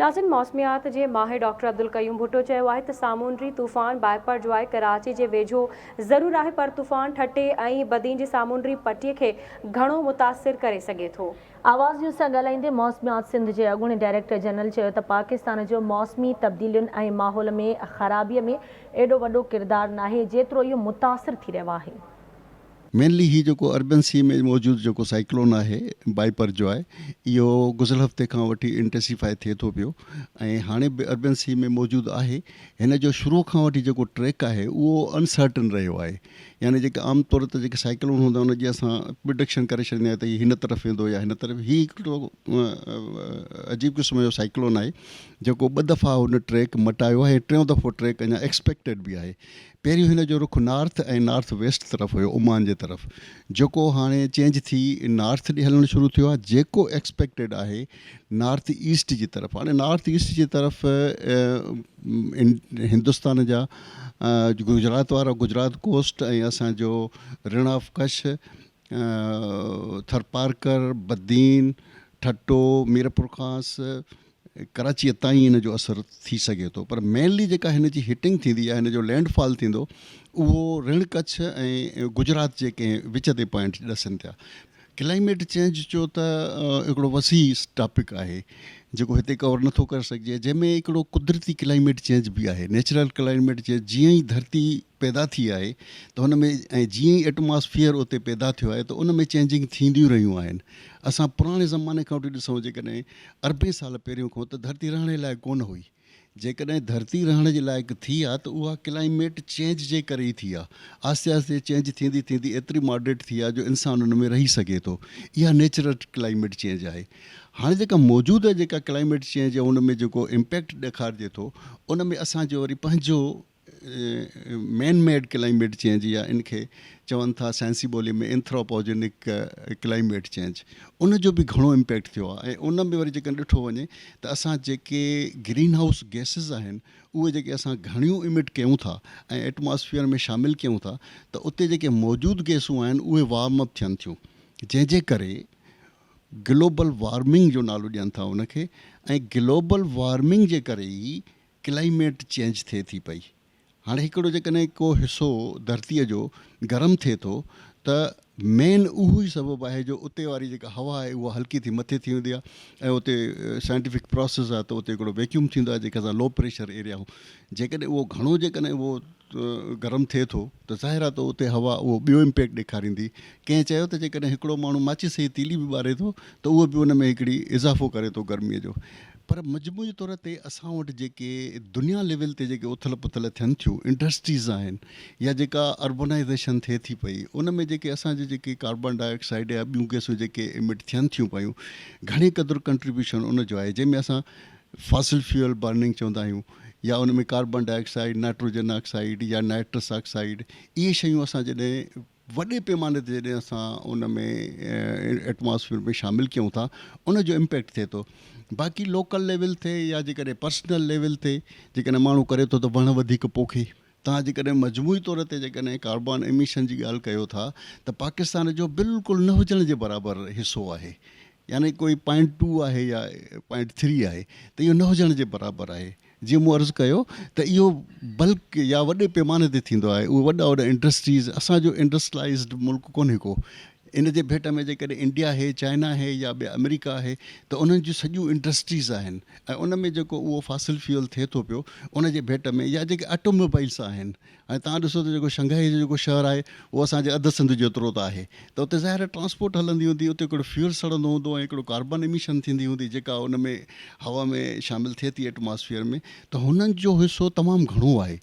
ناظرين موسميات جي ماهر ڊاڪٽر عبدالقيوم ڀٽو چيو آهي ته سامونڊي طوفان بائپر جوائي ڪراچي جي ويجهو ضرور آهي پر طوفان ٺٽي ۽ بدين جي سامونڊي پٽي کي گهڻو متاثر ڪري سگهي ٿو. آواز نيوز سان ڳالهائيندي موسميات سنڌ جي اڳوڻي ڊائريڪٽر جنرل چيو ته پاڪستان جو موسمي تبديلين ۽ ماحول ۾ خرابي ۾ ايڏو وڏو ڪردار ناهي جيترو اهو متاثر ٿي رهيو آهي. مينلي هي جيڪو اربين سي ۾ موجود جيڪو سائيڪلون آهي بائپر جو آهي اهو گذريل هفتي کان وٺي انٽينسيفائي ٿئي ٿو پيو ۽ هاڻي به اربين سي ۾ موجود آهي هن جو شروع کان وٺي جيڪو ٽريڪ آهي اهو انسرٽن رهيو آهي يعني جيڪي عام طور تي جيڪي سائيڪلون هوندا آهن ان جي اسان پرڊڪشن ڪري ڇڏيندا آهيون ته هي هن طرف ويندو يا هن طرف هي هڪڙو عجيب قسم جو سائيڪلون آهي جيڪو ٻه دفعا هن ٽريڪ مٽايو آهي ٽيون دفعو ٽريڪ اڃا ايڪسپيڪٽيڊ به آهي پهريون هن جو رخ نارٿ ۽ نارٿ ويسٽ طرف هيو عمان جي طرف جيڪو هاڻي چينج ٿي نارٿ ڏي هلڻ شروع ٿيو آهي جيڪو ايڪسپيڪٽيڊ آهي نارٿ ايسٽ جي طرف هاڻي نارٿ ايسٽ جي طرف هندستان جا گجرات وارا گجرات ڪوسٽ ۽ اسان جو رڻ آف ڪڇ ٿرپارڪر بدين ٺٽو ميرپورخاص ڪراچيء تائين ان جو اثر ٿي سگهي ٿو پر مينلي جيڪا هن جي هٽنگ ٿيندي يا هن جو لينڊ فال ٿيندو اهو رڻ ڪڇ ۽ گجرات جي ڪنهن وچ تي پوائنٽ ڏسن ٿيا. ڪلائميٽ چينج جو ته هڪڙو وسيع ٽاپڪ آهي جيڪو هتي ڪور نٿو ڪري سگهجي جنهن ۾ هڪڙو قدرتي ڪلائميٽ چينج به آهي نيچرل ڪلائميٽ چينج جيئن ئي ڌرتي پيدا ٿي آهي ته هن ۾ ۽ جيئن ئي ايٽماسفيئر اتي پيدا ٿيو آهي ته ان ۾ چينجنگ ٿينديون رهيون آهن اسان پراڻي زماني کان وٺي ڏسون جيڪڏهن اربين سال پهريون کان ته ڌرتي رهڻ جي لائق ڪونه هئي. جيڪڏهن ڌرتي رهڻ جي لائق ٿي آ ته اها ڪلائميٽ چينج جي ڪري ئي ٿي آ. آهستي آهستي چينج ٿيندي ٿيندي ايتري ماڊريٽ ٿي آ جو انسان ان ۾ رهي سگهي ٿو. اها نيچرل ڪلائميٽ چينج آهي. هاڻي جيڪا موجوده جيڪا ڪلائميٽ چينج ان ۾ جيڪو امپيڪٽ ڏيکارجي ٿو ان ۾ اسان جو وري پنهنجو مين ميڊ ڪلائميٽ چينج يا ان کي چون ٿا سائنسي ٻولي ۾ انٿراپوجينڪ ڪلائميٽ چينج ان جو به گهڻو امپيڪٽ ٿيو آهي ۽ ان ۾ وري جيڪڏهن ڏٺو وڃي ته اسان جيڪي گرين هائوس گيسز آهن اهي جيڪي اسان گهڻيون امٽ ڪيون ٿا ۽ ايٽماسفيئر ۾ شامل ڪيون ٿا ته اتي جيڪي موجود گيسون آهن اهي وارم اپ ٿين ٿيون جنهن جي ڪري گلوبل وارمنگ جو نالو ڏين ٿا ان کي ۽ گلوبل وارمنگ جي ڪري ئي ڪلائميٽ چينج ٿئي ٿي پئي. هاڻي هڪڙو جيڪڏهن ڪو حصو ڌرتيء جو گرم ٿئي ٿو ته مين اهو ئي سبب آهي جو اتي واري جيڪا هوا آهي اها هلڪي ٿي مٿي ٿي ويندي آهي ۽ اتي سائنٽيفڪ پراسيس آهي ته اتي هڪڙو ويڪيوم ٿيندو آهي جيڪا سان لو پريشر ايريا جيڪڏهن اهو گهڻو جيڪڏهن اهو گرم ٿئي ٿو ته ظاهر آهي ته اتي هوا اهو ٻيو امپيڪٽ ڏيکاريندي. ڪنهن چيو ته جيڪڏهن هڪڙو ماڻهو ماچيس جي تيلي به ٻاري ٿو ته اهو به ان ۾ هڪڙي اضافو ڪري ٿو گرميء جو. پر مجموعي طور تي اسان وٽ جيڪي دنيا ليول تي جيڪي اٿل پٿل ٿين ٿيون انڊسٽريز آهن يا جيڪا اربنائيزيشن ٿئي ٿي پئي ان ۾ جيڪي اسان جي جيڪي ڪاربان ڊاء آڪسائيڊ يا ٻيون گئسون جيڪي امٽ ٿين ٿيون پيون گهڻي قدر ڪنٽريبيوشن ان جو آهي جنهن ۾ اسان فاسل فيول برننگ چوندا آهيون يا ان ۾ carbon dioxide nitrogen oxide يا نائٽرس آڪسائيڊ اهي شيون اسان جڏهن وڏي پيماني تي جڏهن اسان ان ۾ ايٽماسفيئر ۾ شامل ڪيون ٿا ان جو امپيڪٽ ٿئي ٿو باقي لوڪل ليول تي يا جيڪڏهن پرسنل ليول تي جيڪڏهن ماڻهو ڪري ٿو ته وڻ وڌيڪ پوکي توهان جيڪڏهن مجموعي طور تي جيڪڏهن ڪاربان ايميشن جي ڳالهه ڪيو ٿا ته پاڪستان جو بلڪل نه هجڻ جي برابر حصو آهي يعني ڪوئي پوائنٽ ٽو آهي يا پوائنٽ ٿري آهي ته اهو نه هجڻ جي برابر آهي جيئن مون عرض ڪيو ته اهو بلڪ يا وڏي پيماني تي ٿيندو آهي اهي وڏا وڏا انڊسٽريز اسان جو انڊسٽرلائيزڊ ملڪ ڪونهي ڪو ان جي ڀيٽ ۾ جيڪڏهن انڊيا آهي چائنا آهي يا ٻيا آمريڪا آهي ته انهن جون سڄيون انڊسٽريز آهن ۽ ان ۾ جيڪو اهو فاسل فيول ٿئي ٿو پيو ان جي ڀيٽ ۾ يا جيڪي آٽوموبائلس آهن ۽ توهان ڏسو ته جيڪو شنگهائي جو جيڪو شهر آهي اهو اسان جي اڌ سنڌ جيترو ته آهي ته اتي ظاهر آهي ٽرانسپورٽ هلندي هوندي اتي هڪڙو فيول سڙندو هوندو ۽ هڪڙو ڪاربان ايميشن ٿيندي هوندي جيڪا ان ۾ هوا ۾ شامل ٿئي ٿي ايٽماسفيئر ۾ ته هنن جو حصو تمام گهڻو آهي.